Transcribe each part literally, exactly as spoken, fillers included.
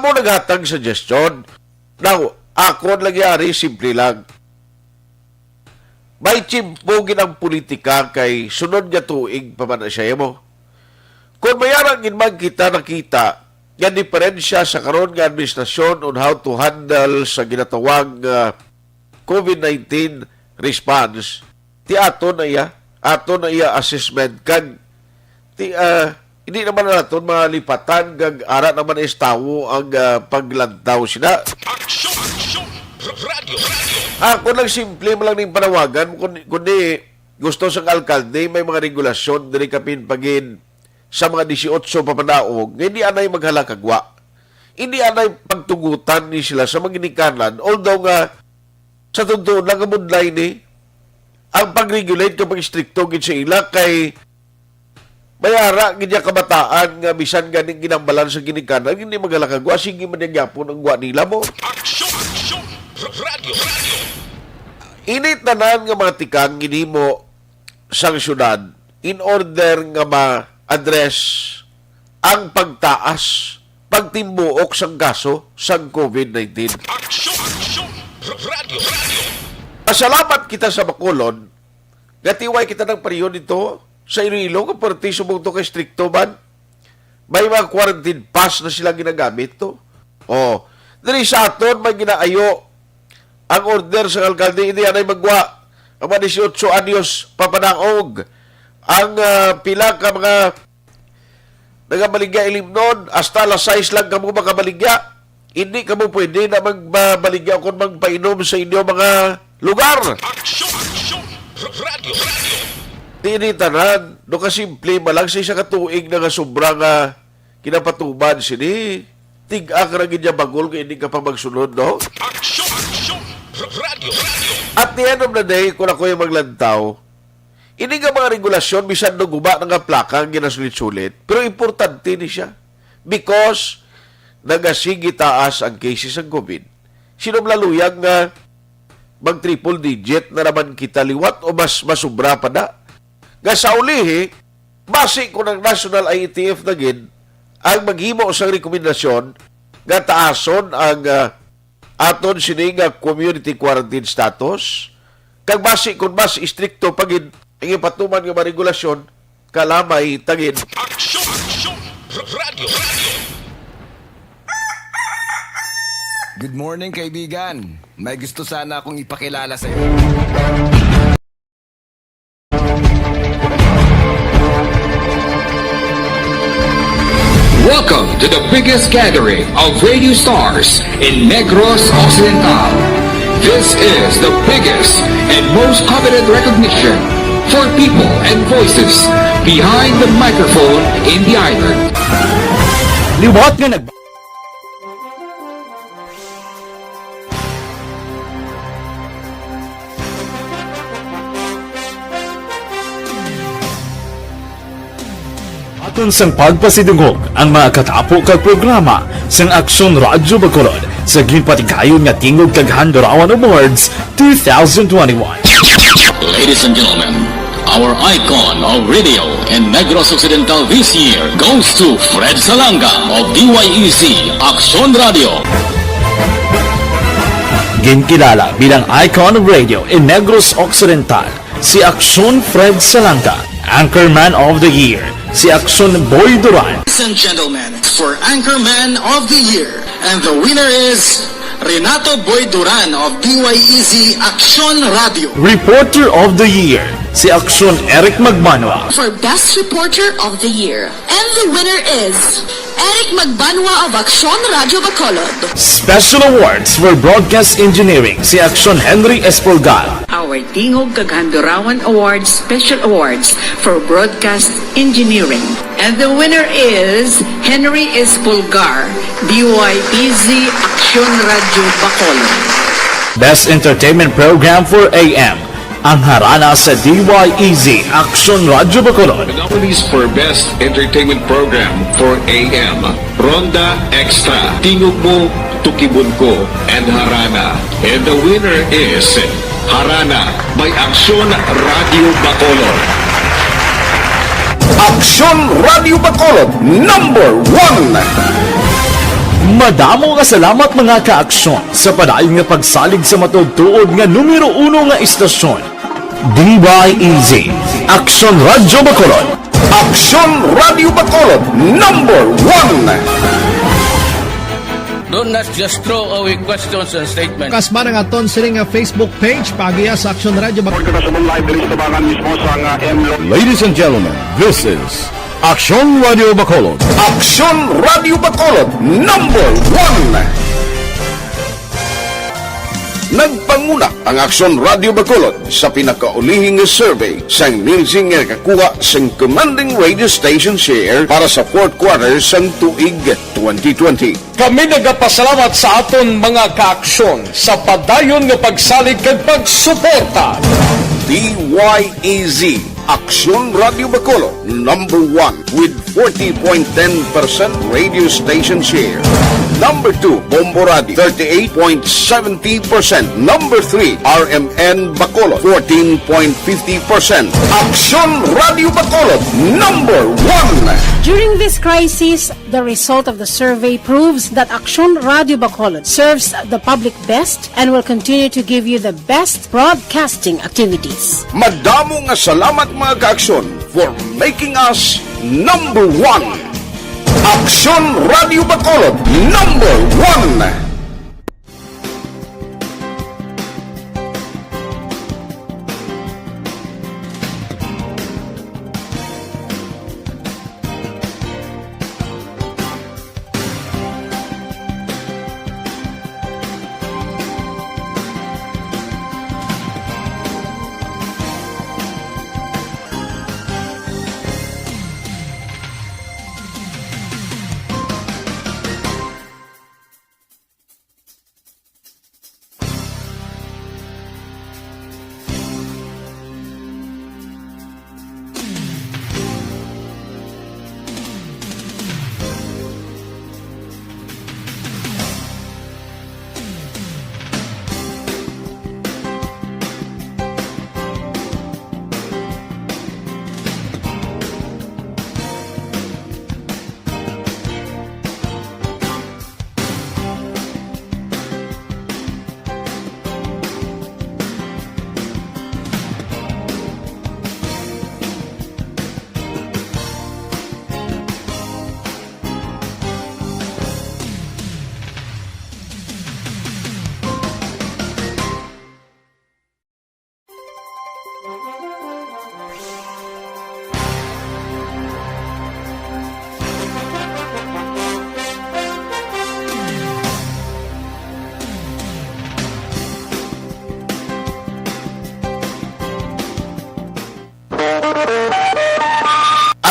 Mo naghatag suggestion. Now, akon lang yari, simple lang. May tiyempo gid ang politika kay sunod nga tuig pa man siya mo. Kung may ara gid man kita nakita nga diferensya sa karon nga administrasyon on how to handle sa ginatawag nga COVID nineteen response, ti ato na iya, ato na iya assessment kag ti, ah, hindi naman naton malipatan kag ara naman is tawo ang, ah, paglantaw sina. Aksyon! Aksyon! Radyo! Radyo! Ako lang simple mo lang ning panawagan kun-, kundi gusto sang alkalde may mga regulasyon diri kapin pagin sa mga dieciocho papanaog nga hindi anay maghalakagwa. Hindi anay pagtugutan ni sila sa mga ginikanan, although nga sa totoo lang nga budlay ni ang pag-regulate kag pag-istrikto gid sa ila kay may ara gid niya kabataan nga bisan ganing ginambalan sa ginikanan, hindi magalakagwa, sige man niya gyapon ang gwa nila mo. Aksyon! Aksyon! Radyo! Radyo! Ini tanan nga mga tikang ginhimo sang syudad in order nga ma-address ang pagtaas, pagtimbuok sang kaso sang COVID nineteen. Aksyon! Aksyon! Radyo! Radyo! Pasalamat kita sa Bacolod nga tiway kita ng period dito sa Iloilo nga perti subong to kay stricto man. May mga quarantine pass na sila ginagamit to. Oh, diri sa aton may ginaayo ang order sa alkalde, hindi anay magwa ang mga dieciocho anyos papanaog. Ang, ah, pila ka mga nagabaligya ilimnon, hasta alas sais lang kamo makabaligya. Hindi kamo pwede na magbabaligya o kung magpainom sa inyo mga lugar. Aksyon! Aksyon! Radyo! Radyo! Di ini tanan, no, kasimple man lang sa isa ka tuig na nga sobra nga kinapatuman sini. Tig-ak ra gid niya bagol kay hindi ka pa magsunod, no? Aksyon! Aksyon! Radyo! Radyo! At the end of the day, kung ako yung maglantaw, ini nga mga regulasyon, bisan no guba na nga plaka ang ginasulit-sulit, pero importante ni siya. Because nagasigi taas ang cases sa COVID. Sino malaluyag nga mag triple digit na naman kita liwat o mas masubra pa na? Nga sa ulihi, basi kung ang National I A T F na gid ang maghimo sang rekomendasyon nga taason ang, ah, aton sini nga community quarantine status, kag basi kung mas istrikto pa gid ang ipatuman nga mga regulasyon, kalamay ta gid. Aksyon! Aksyon! Radyo! Radyo! Good morning, kaibigan. May gusto sana akong ipakilala sa'yo. Welcome to the biggest gathering of radio stars in Negros Occidental. This is the biggest and most coveted recognition for people and voices behind the microphone in the island. Liwat nga nag- Aton sang pagpasidungog ang mga katapo kag programa sang Aksyon Radyo Bacolod sa ginpatigayon nga Tingog kag Handurawan Awards two thousand twenty-one. Ladies and gentlemen, our icon of radio in Negros Occidental this year goes to Fred Salanga of D Y E Z Aksyon Radio. Ginkilala bilang icon of radio in Negros Occidental, si Aksyon Fred Salanga. Anchorman of the Year, si Aksyon Boy Duran. Ladies and gentlemen, for Anchorman of the Year, and the winner is Renato Boy Duran of D Y E Z Aksyon Radio. Reporter of the Year, si Aksyon Eric Magbanwa. For Best Reporter of the Year, and the winner is Eric Magbanwa of Aksyon Radio Bacolod. Special Awards for Broadcast Engineering, si Aksyon Henry Espolgar. Our Tingog kag Handurawan Awards Special Awards for Broadcast Engineering. And the winner is Henry Espolgar, D Y E Z Aksyon Radio Bacolod. Best Entertainment Program for A M, ang Harana sa D Y E Z Aksyon Radio Bacolod. The nominees for Best Entertainment Program for A M, Ronda Extra, Tingog Mo, Tukibon Ko, and Harana. And the winner is Harana by Aksyon Radio Bacolod. Aksyon Radio Bacolod, number one. Padamo nga salamat, mga ka-aksyon, sa padayon nga pagsalig sa matuod-tuod nga numero uno nga istasyon, D Y E Z, Aksyon Radyo Bacolod. Aksyon Radyo Bacolod, number one. Don't not just throw away questions and statements. Kasma nga aton sini nga Facebook page, paagiha sa Aksyon Radyo Bacolod. Report ka sa live diri sa Tabangan mismo sa nga M Lo- Ladies and gentlemen, this is Aksyon Radio Bacolod. Aksyon Radio Bacolod, number one. Nagpanguna ang Aksyon Radio Bacolod sa pinakaulihing nga survey sang Nielsen nga nakakuha sang commanding radio station share para sa fourth quarter sang tuig twenty twenty. Kami nagapasalamat sa aton mga kaaksyon sa padayon nga pagsalig kag pagsuporta. D Y E Z, Aksyon Radio Bacolod, number one with forty point ten percent radio station share. Number two, Bombo Radio, thirty-eight point seventy percent. Number three, R M N Bacolod, fourteen point fifty percent. Aksyon Radio Bacolod, number one. During this crisis, the result of the survey proves that Aksyon Radio Bacolod serves the public best and will continue to give you the best broadcasting activities. Madamo nga salamat, mga kaaksyon, for making us number one. Aksyon Radio Bacolod, number one.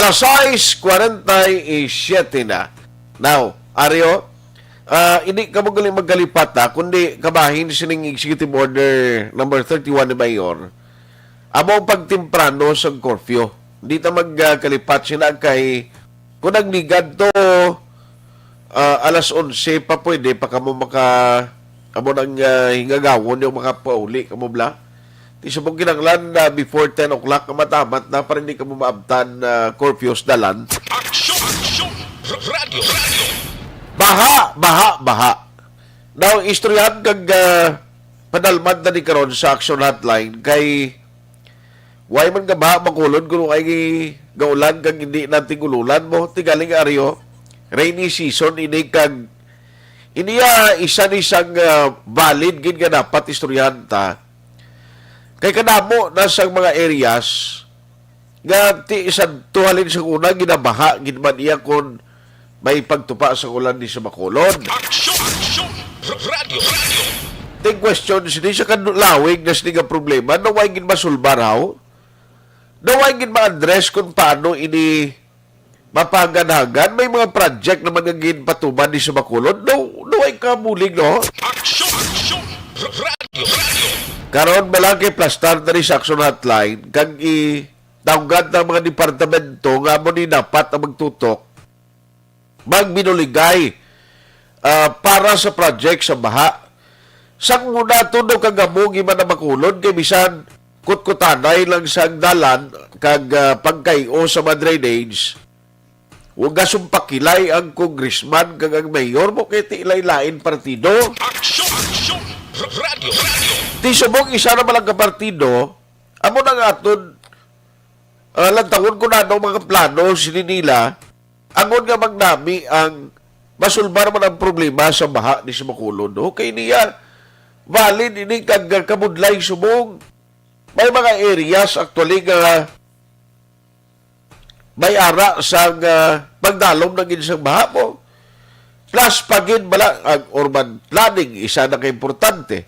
Alas sais kwarenta y siyete na. Now, Ario, ah, hindi ka mo gali magkalipat, ha, kundi kabahin sining Executive Order number thirty-one ni Mayor, amo ang pagtemprano sa curfew. Di ta magkalipat sina kay kung nagligad to, ah, alas onse pa, pwede pa kamo maka, amo nang, ah, hingagawon yung makapauli kamo bla. Ti subong kinahanglan na before ten o'clock nga matamat na para hindi kamo maabtan na curfew sa dalan. Aksyon! Aksyon! Radyo! Radyo! Baha! Baha! Baha! Now, istoryahan kag, ah, padalmad na ni karon sa Action Hotline kay way man nga baha, Bacolod, kuno ay gaulan kag hindi natin ululan mo. Tigaling aryo, rainy season ini kag ini, ah, isa ni sang, ah, valid gid nga dapat istoryahan ta. Kay kadamo na sang mga areas nga ti sadto halin sa una ginabaha gid man iya kon may pagtupa sa ulan di sa Bacolod. Aksyon! Aksyon! Radyo! Radyo! Ting question sini sa kanlawig na sini nga problema, na way gid masulbar haw? Na way gid ma-address kung paano ini mapahagan-hagan? May mga project naman nga ginpatuman di sa Bacolod. No, no way kabulig, no? Aksyon! Aksyon! Radyo! Radyo! Karon bala kay plastar na rin sa Action Hotline kag i tawgan ta ang mga departamento nga amo ni dapat ang magtutok, magbinuligay, ah, para sa project sa baha. Sang una, tudo ka gamo giman ang Bacolod, kay bisan kutkutanay lang sa dalan kag, ah, pagkay-o sa mga drainage, Wa gasumpakilay ang congressman kag ang mayor mo kay ti lain-lain partido. Aksyon! Aksyon! Radyo! Radyo! Ti subong isa na man lang ka partido, amo na nga aton, ah, lantawon ko na ang mga plano sini nila, angon nga mangnami ang masulbar man ang problema sa baha ni sa Bacolod. Okay niya, valid ini kag, ah, kabudlay subong. May mga areas actually nga may ara sang, ah, pagdalom na gid sang baha mo. Plus pa gid bala ang urban planning, isa na ka importante.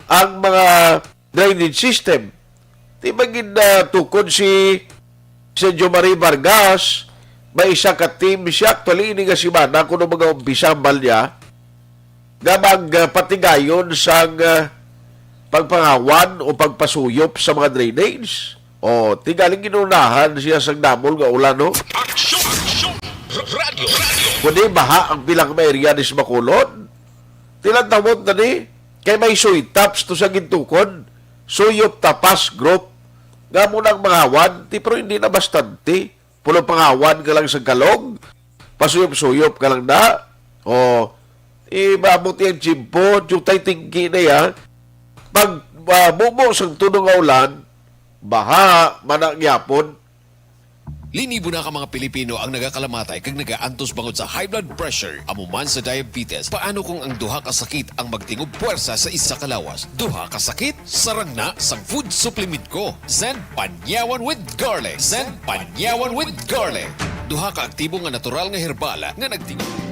Ang mga drainage system, di ba gid, ah, tukod si, si Jomari Vargas, may isa ka team siya. Actually, ini nga simana, kuno mga umpisa, hambal niya, nga magpatigayon sang, ah, pagpangawan o pagpasuyop sa mga drainage. O, ti galing ginunahan siya sang damol nga ulan, no? Aksyon! Aksyon! Radyo! Radyo! Kundi baha ang pila ka mga area ni sa Bacolod. Ti lantawon ta ni, kay may suytaps to sa gintukod. Suyop Tapas Group. Nga mo nang mangawan, ti pero hindi na bastante. Pulo pangawan ka lang sa kalog, pasuyop-suyop ka lang na. O, imaabot yung tiyempo, jutay tingki na ya. Pag, ah, mumo sang tuno nga ulan, baha, mana gyapon. Linibo na ka mga Pilipino ang nagakalamatay kag nagaantos bangod sa high blood pressure, amo man sa diabetes. Paano kung ang duha ka sakit ang magtingob puwersa sa isa ka lawas? Duha ka sakit? Sarang na sang food supplement ko. Zen Panyawan with Garlic. Zen Panyawan with Garlic. Duha ka aktibo nga natural nga herbal nga nagtingob.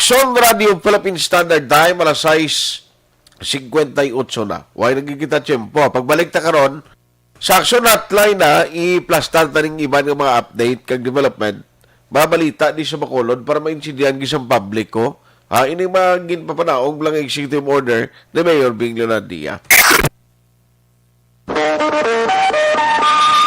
Aksyon Radio Philippine Standard Time, alas sais singkwenta y otso na. Way nagkikita tiyempo. Pagbalik ta karon, sa Aksyon Hotline na, iplastar ta ning iban nga mga update kag development, mga balita di sa Bacolod para maintindihan gid sang publiko. Ha, ini mga ginpapanaog lang executive order ni Mayor Bing Leonardia.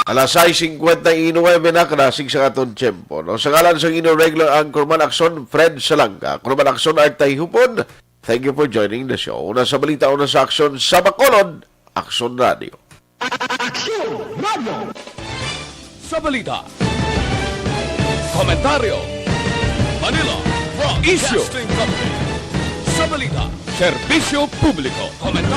Alas sais singkwenta y nuebe na, karasig sa aton tiyempo, no? Sa ngalan sa inyong regular anchorman, Aksyon, Fred Salanga. Ako naman, Aksyon, Art Tahihupon. Thank you for joining the show. Una sa balita, una sa aksyon sa Bacolod, Aksyon Radio. Aksyon Radio! Sa balita, komentaryo, Manila Broadcasting Company. Sa balita, serbisyo publiko, komentaryo.